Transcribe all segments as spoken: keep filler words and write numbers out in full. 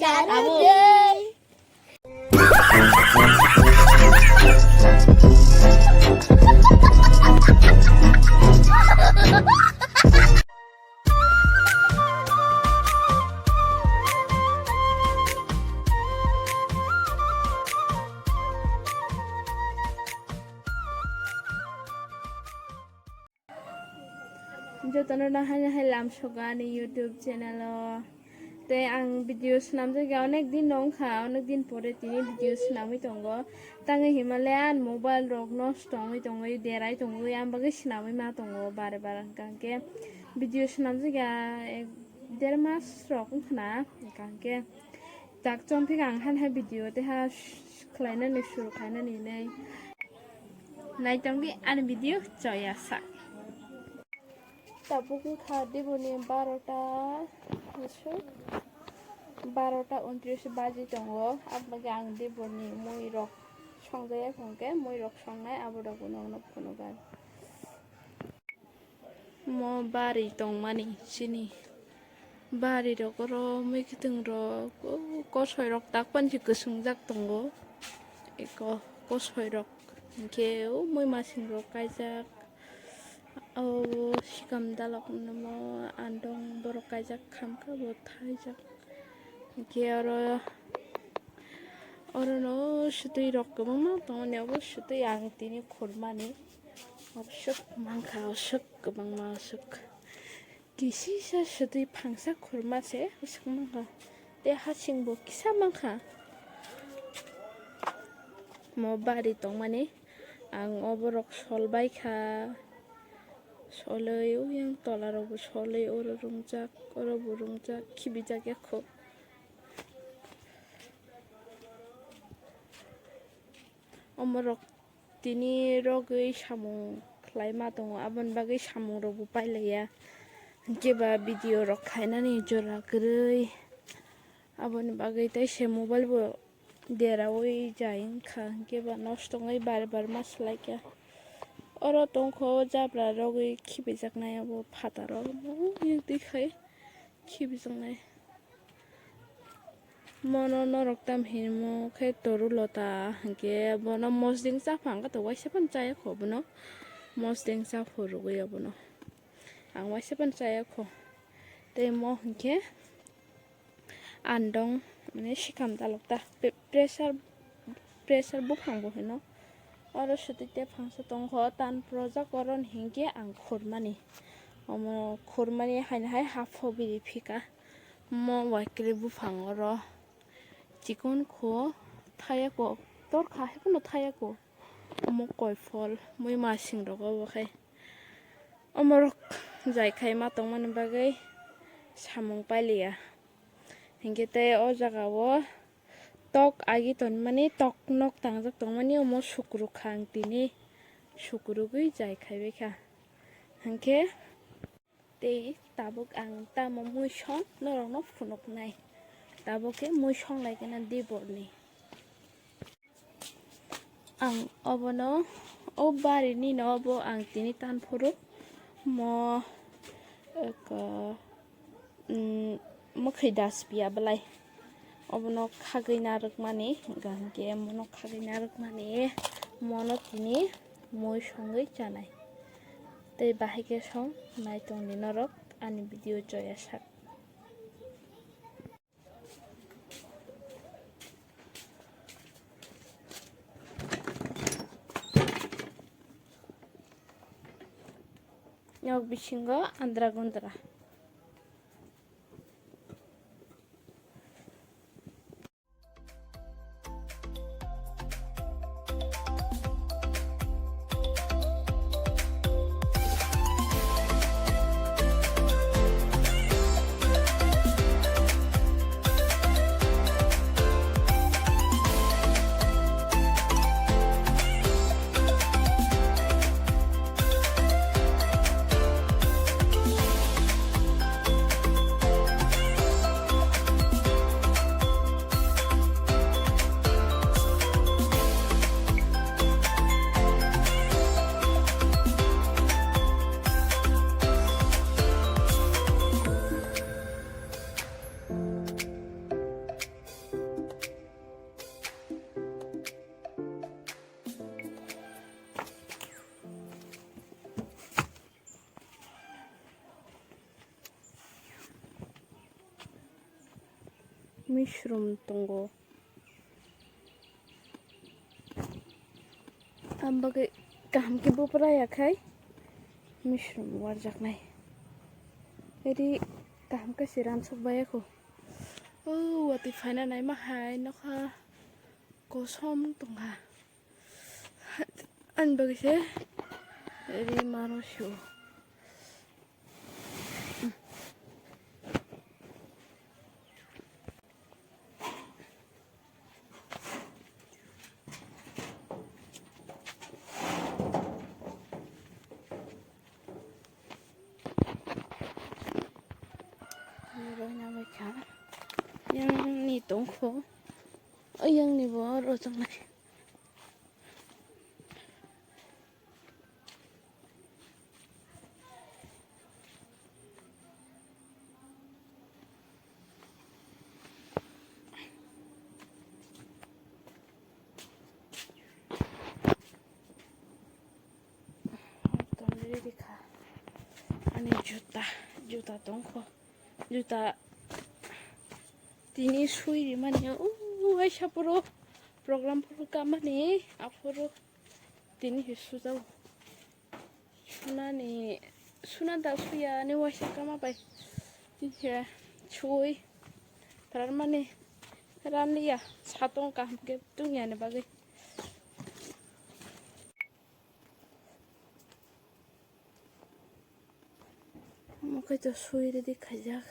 Abo. Jotono no haino hai lamsogo ani YouTube channel o. Tei ang video swnamjakya onek din no wngkha, onek din pore tini video swnamwi tongo. Tangwi hinmale ani mobile rok nosto wngwi tongwi, derai tongwi, ang bagwi swnamwi ma tongo bare bare. Hwnkha hwnkhe video swnamjakya ek der mas rok wngkhana, hwnkha hwnkhe tak chomphika ang haino hai video tei ha khlainani, suru khlainani hinwi. Naitongdi ani video choya sak. Tabuk wngkha diboni barota, barota untris baji tongo. Aboni bagwi ang diboni mui rok songjaya, hwnkhe mui rok songnai abo rok bo nokno phunukgwi. Mo bari tongmani chini bari rok oro mui kiting rok, o kosoi rok tak pansi kwswngjak tongo, eko kosoi rok hwnkhe o mui masing rok kaijak, o sikam dalok nimo andong borok kaijak khamkha bo thaijak hwnkhe oro, oro no swtwi rok kwbangma tongmani, obo swtwi ang tini khurmani. Oswk mankha, oswk kwbangma, oswk kisisa swtwi phangsa khurma se oswk mankha. Tei hasing bo kisa mankha. Mo bari tongmani ang oborok sol baikha. Solwi oyang tola rok bo solwi oro rungjak, oro bo rungjak, khibijak yakho. Omorok tini rogwi samung khlai ma tongo, aboni bagwi samung rokbo pailaiya. Hwnkhe ba video rok khainani jora kwrwi, aboni bagwi tei se mobile bo deraui jai wngkha, hwnkhe ba nosto wngwi bar bar ma swlaikha. Oro tongkho jabra rogwi khibijaknai abo phataro, twi khai khibijaknai. Mono norok tam hinmo khe toru lota hwnkhe bono mosdeng chapha wngkha to waisa phano chaya kho bono mosdeng chapha rwgwi abono ang waisa phano chaya kho tei mo hwnkhe andong mane sikam dalok ta pe-, pressure pressure buphang bo hino. Oro swtwi tei phangsa tongkho, tan projak oro hwnkhe ang khurmani. Omo khurmani haino hai hapho biri phika. Mo waikre buphang oro chikon kho thaya kho, torkha hai phano thaya kho. Omo koi phol, mui masing rok obo khai. Omorok jai khai ma tongmani bagwi samung pailiya. Hinkhe tei o jaga o tok agi tonmani, tok nok tangjak tongmani, omo sukruk kha ang tini, sukrugwi jai khaibai kha. Hinkhe tei tabuk ang tamo muisong norokno phunuknai, tabuk khe muisong lai khe na diborni. Ang obono, o barini no obo ang tini tan phuru mo, eko, mm, mwkhwi das piya belai. Obono khagwi narwkmani, hwnkha hwnkhe mono khagwi narwkmani, mono tini mui songwi chanai. Tei bahai khe song nai tongdi norok ani video choya sak. Nok bisingo andra gundra. Mushroom tongo. Ang bagwi kaham khe bopra ya khai mushroom warjaknai. Eri kaham khe se ransok baya kho. O watwi phaina naima hai nokha kosom tongkha. Ani bagwi se eri maro sio. Yang ni tongkho, yang ni bo rojak nai. Ekdom ready kha. Ani juta, juta tongkho. Juta tini sui rimani. O, waisa phuru program phuru kamani. Aphuru tini he sujao. Sunani, suna da suya ni waisa kama bai. Tini he sui. Tarar mani ranliya. Satong kaham khe tungya ni bagwi. Omo khe to sui ready khaijak.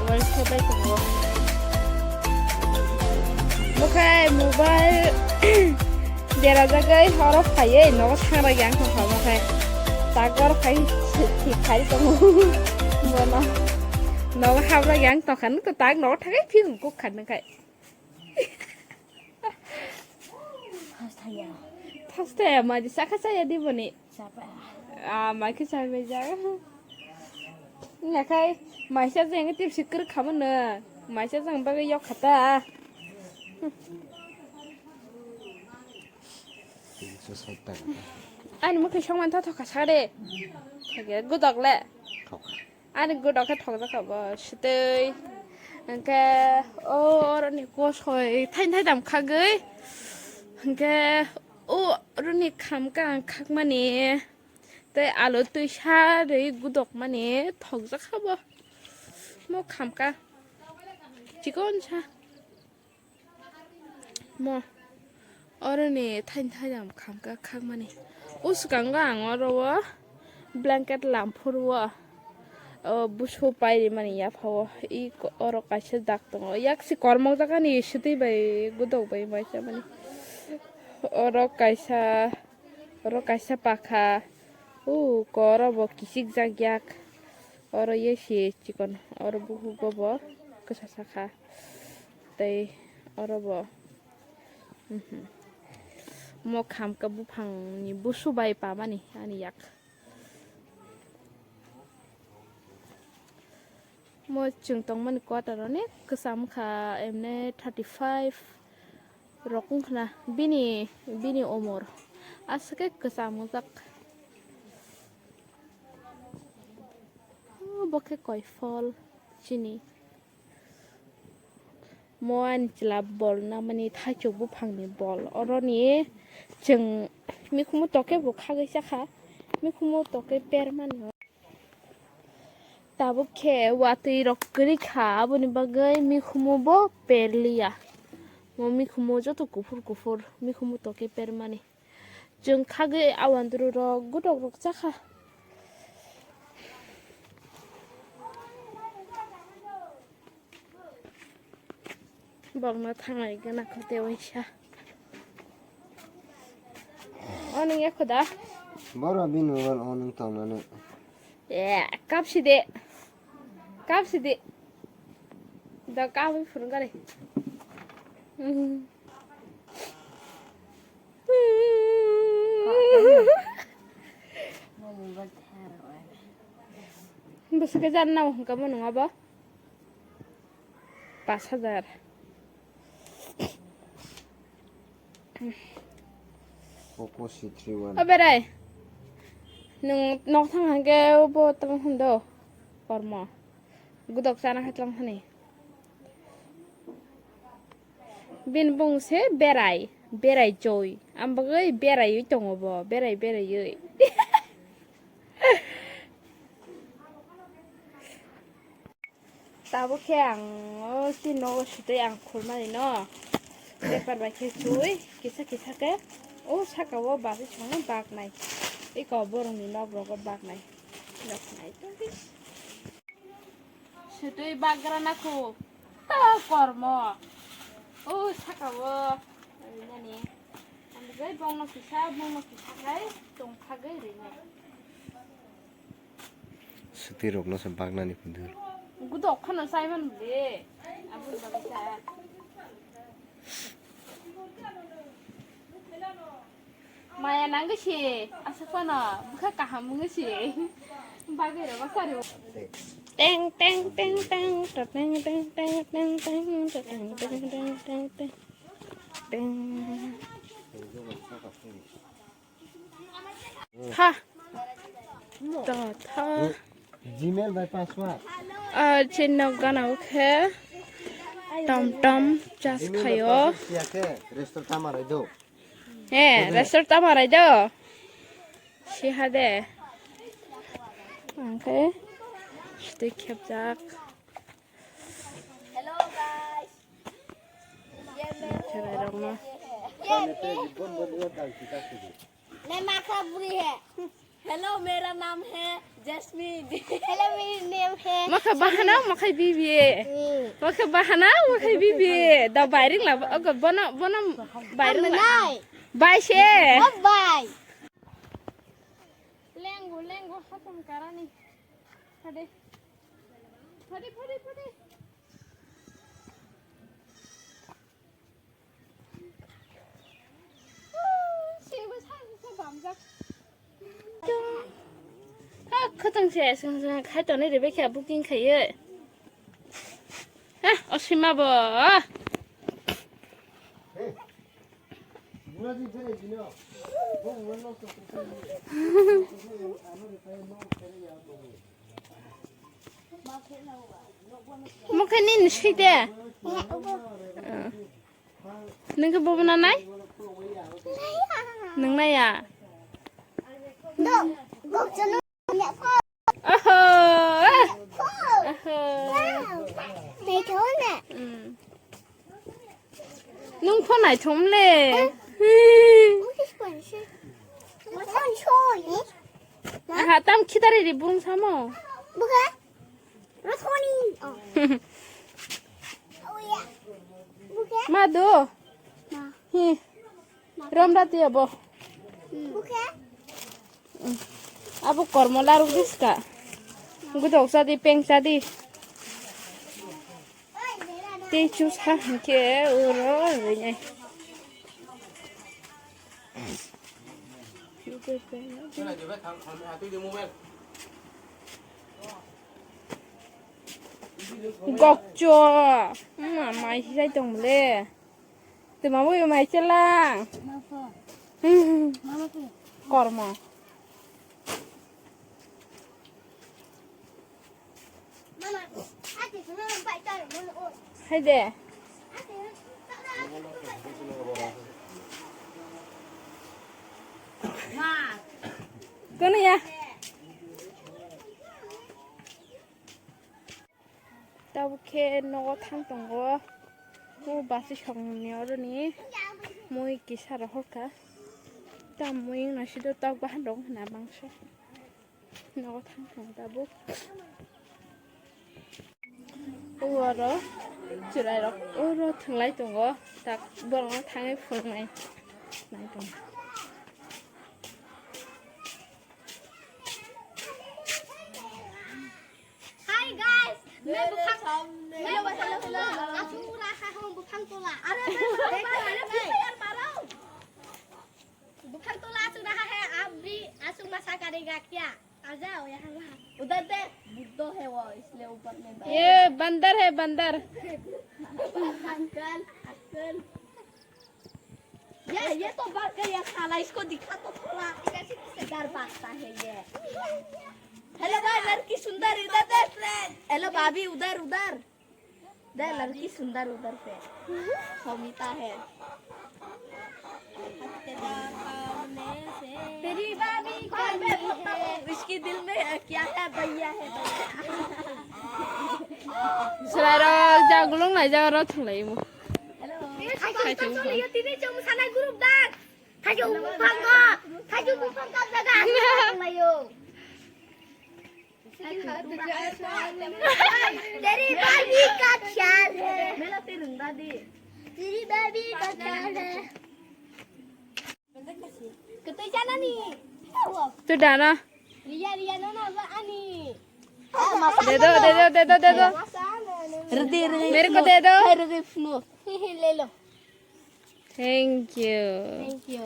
Mobile khe bai tongo. Bo khe mobile derajagwi oro phaiwi nogo thangrok yang tongkha omo khe. Tagor phai thik khai tongo. Bono nogo habrok yang tongkha, nwng to tak nogo thangwi phiyung kuk kha nwng khai. Thas thaya. Thas thaya, maji sakha saya di boni. Sapa? Ah, mai khe sai bai ja. Nga khai maisa jeng tip sikir khamo na. Maisa jeng bagwi yok khata. Tinso sait taka. Ani mukhe songman ta thoka sare. Thage gudok le. Thoka. Ani gudok khe thokjak kha bo swtwi. Hwnkhe o oroni kosoi thain thaidam khagwi. Hwnkhe o oroni khamkha ang khakmani. Tei alo twisa rwi gudokmani thokjak kha bo. Mo khamkha chikonsa. Mo oroni thain thaidam khamkha khakmani. O swkango ang oro o blanket lamphuru o, o busu pai rimani yaphao. I ko-, oro kaisa dak tongo. Yak si kormok jagani swtwi bai gudok bai mai chamani. Oro kaisa, oro kaisa pakha. O koro bo kichik jak yak. Oro ye si chikon. Oro bukugo bo kwsa sakha. Tei oro bo, mhm, mo khamkha buphangni busu bai pamani ani yak. Mo chwng tongmani quarter onek kwcham kha, emne thirty five, Rok wngkha na bini, bini umor aswk khe kwcham wngjak. Bo khe koi phol chini. Mo ani chwla bol nangmani thaichuk buphangni bol. Oroni chwng mikhumu tokhe bo khagwi chakha. Mikhumu tokhe permani. Tabuk khe watwi rok kwrwi kha, aboni bagwi mikhumu bo perliya. Mo mikhumu joto kuphur kuphur, mikhumu tokhe permani. Chwng khagwi awandru rok, godok rok chakha. Bokno thanglai gana khote waisa. O nung ekho da? Boro bini ulo o nung tongnani. Eh, kapsi de. Kapsi de. Da kapwi phuru gari. Bwswk khe jan nang hwnkha mo nung abo? Pas hajar. Poco C three one. O berai. Nwng nok thang hwnkhe bo tong hwn do. Kormo. Gudok chana khe tong thani. Bini bung se berai, berai choi. Ang bagwi beraiwi tongo bo, berai beraiwi. Tabuk khe ang o chini nogo sitwi ang khulmani no. Paper bai khe chwi kisa kisa khe o saka o basi songno baknai. Eko borokni nok rogo baknai. Nok nai tongdi. Sitwi bagra nakho. Ha, kormo. O saka o. Nani. Ang bai bongno kisa, bongno kisa khai tong phagwi rinai. Sitwi rokno se baknani phudu. Gudok khano chaiman bwle. Aboni bagwi cha. Maya nangwi se, aswk phano bwkha kaham wngwi se. Bagwi rw bwkha rw. Teng, teng, teng, teng, ta teng, teng, teng, teng, teng, ta teng, teng, teng, teng, teng, teng. Tha. To tha. Gmail by password. Ah, chini nok gana o khe tom tom charge khaio. Siya khe restore tama rai do. He, restore tama rai do. Siha de. Ang khe twi khepjak. Hello guys. Chwrairokno. ये मैं, मैं माखा बुरी है। Hello, मेरा नाम है jasmine. Hello, मेरा नाम है Makha bahana, makha bibi. Hmm. Makha bahana, makha bibi. Da bairing la, ogo bono, bono bairing la. Nai. Bai se. Oh, bai. Lengo, lengo, hatam karani. Phade. Phade, phade, phade. Sebo sa, sa bamjak. Ha, khotong se, seng, seng, khai tonwi ribai khe booking khaiyo. Ha, osima bo. Mokhe nini sui de? Nung khe bobo nanai? Nung naiya? Oho! Oho! Nung pho naithok le. Aha, tam khitari ri burung samo. Ma do. Hi. Rom rati abo. Abo kormo laruk diska. Gudok sadi, peng sadi. Tei chus ha hingke uro rinai. Gokcho. Ma, mai hisai tong le. Mama, we mai chelang. Kormo. Hai de. Kono ya. Tabuk khe nogo thang tongo. O basi songni oroni mui kisa rohorkha. Tam mui wngna sido tabuk bahan rok wngna bangsa. Nogo thang tongo tabuk. Oro chwrairok oro thwnglai tongo. Tak borokno thangwi phunuknai nai tongo. Hi guys, मैं बुफांग, मैं बुफांग तोला, आसु पूरा है हम बुफांग तोला। अरे मैं बुफांग तोला, अरे मैं यार मारो। बुफांग तोला आसु रहा है, आप भी आसु मसा करेगा क्या? आ जाओ यहाँ वहाँ। उधर देख, बुद्धो है वो, इसलिए ऊपर में बैठ। ये बंदर है, बंदर। Uncle, uncle. ये, ये तो भाग गया साला, इसको दिखा तो थोड़ा। इधर भागता है ये। हेलो भाई, लड़की सुंदर इधर देख। हेलो भाभी, उधर, उधर। देख, लड़की सुंदर उधर पे। समिता है। तेरी भाभी कौन है? इसके दिल में क्या है? भैया है, भैया। Chwrairok jagulung lai jaga rok thwng lai mo. Hello. Thaichung buphang. Thaichung buphang ko. Thaichung buphang ko jaga. Thwng lai o. तेरी भाभी का ख्याल है। मेरा तेरे दादी। तेरी भाभी का ख्याल है। Kwtwi chanani. Tu dana. Riya, Riya, no, no, ba ani. De do, de do, de do, de do. Ridi, ridi. Mere ko de do. Ridi, no. Le lo. Thank you. Thank you.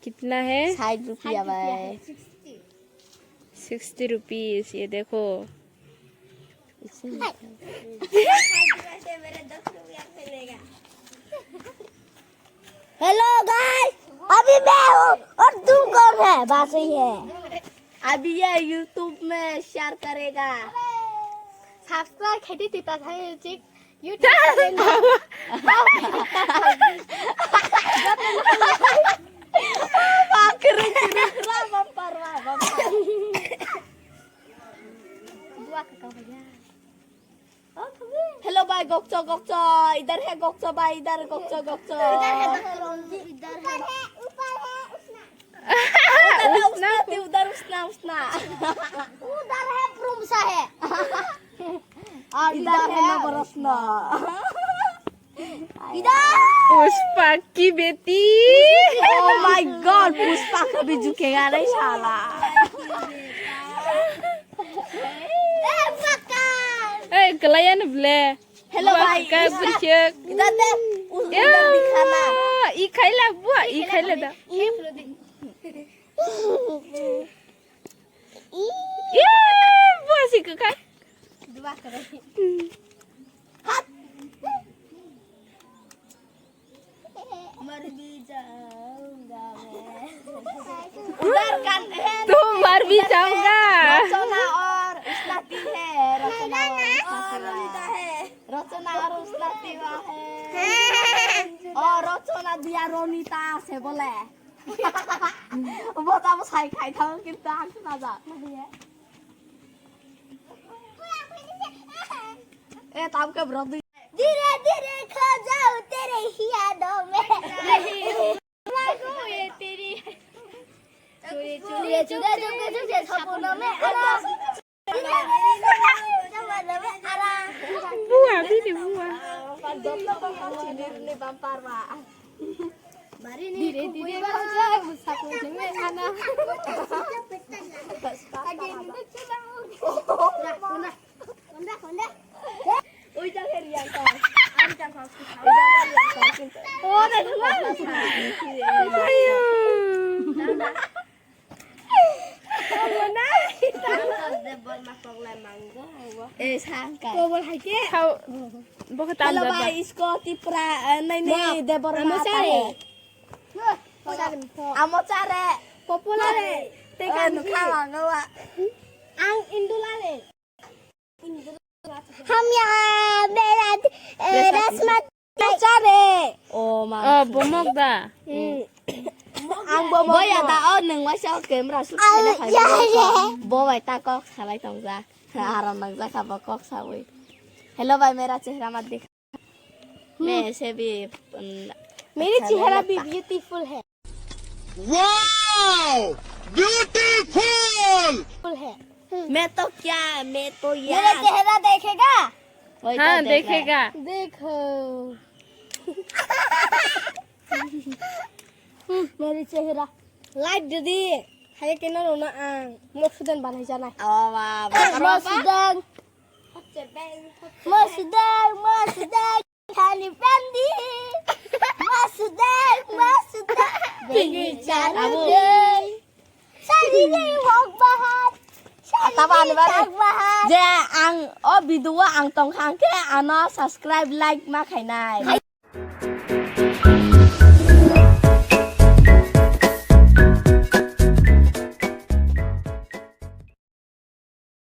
कितना है? साठ रुपया भाई। Sixty. Sixty rupees, ये देखो। Hello guys, अभी मैं हूँ और तुम कौन है? बस यही है। अभी ये YouTube में share करेगा। Subscribe खेती टिपा खाए चिक। YouTube channel. Bakri kira kira bumper ba, bumper. Dua kakak bhaiya. Hello bhai, gokcho, gokcho. Idhar hai gokcho bhai, idhar gokcho, gokcho. Idhar hai gokcho, idhar hai. Upar hai, upar hai, usna. Udhar hai, usna, udhar usna, usna. Udhar hai, prum sa hai. Idhar hai, Navaratna. Idhar. Pushpa ki beti. Oh my God, Pushpa ka bhi jhukega nahi sala. Eh, paka. Eh, kalayan ble. Hello, bhai. Ka burchek. Idhar dekh, udhar dikhana. I khaila bua, i khaila da. Ye, bua si kakai. मर भी जाऊंगा मैं। उधर कान है। तू मर भी जाऊंगा। रचना और उसना ती है, रचना और उसना ती है। रचना और उसना ती है। और रचना दिया रोनिता से बोले। Bo tamo sai khai thango kintu ang khna ja. Eh, tam ke bro dui. धीरे धीरे खो जाऊं तेरे यादों में। ये तेरी चोरी चोरी चुपके चुपके सपनों में आना। Bua, bini bua. Dire, dire, kau jauh, satu jengwe ana. Oh, dah tua. Ayo. Eh, sangka. Kobol hai ke. Thau, bo khe Hello, tanjak ba. Bhai, isko Tipra, eh, nahi, nahi, Debor amo mata sare. Hai. Amo sare. Popolare. Teka nukha wango wa. Ang indulare. Hamya berat, eh, Rasmat. Chare. Oh, ma. Oh, bomok da. Hmm. Ang bomok. Boya da, oh, nang waisa camera shoot khaina phai. Bo bai ta kok salai tongjak. Aram nangjak kha bo kok sawi. Hello bhai, mera chehra mat dikha. मैं ऐसे भी, उम, मेरी अच्छा नहीं चेहरा भी लगता। ब्यूटीफुल है। Wow! Beautiful! फुल है। मैं तो क्या, मैं तो मेरा यार। चेहरा देखेगा? वही तो हाँ, देख रहा है। देखेगा। देखो। मेरी चेहरा। Like didi. Hai keno rona ang. Mo sudan banai janai. Oh, wow. Mo sudan. Masudang, masudang, thani pandi. Masudang, masudang. Bini charu dei. Sari ni hok bahar. Sari ni hok bahar. Je ang o video ang tong khang khe ano subscribe, like ma khainai.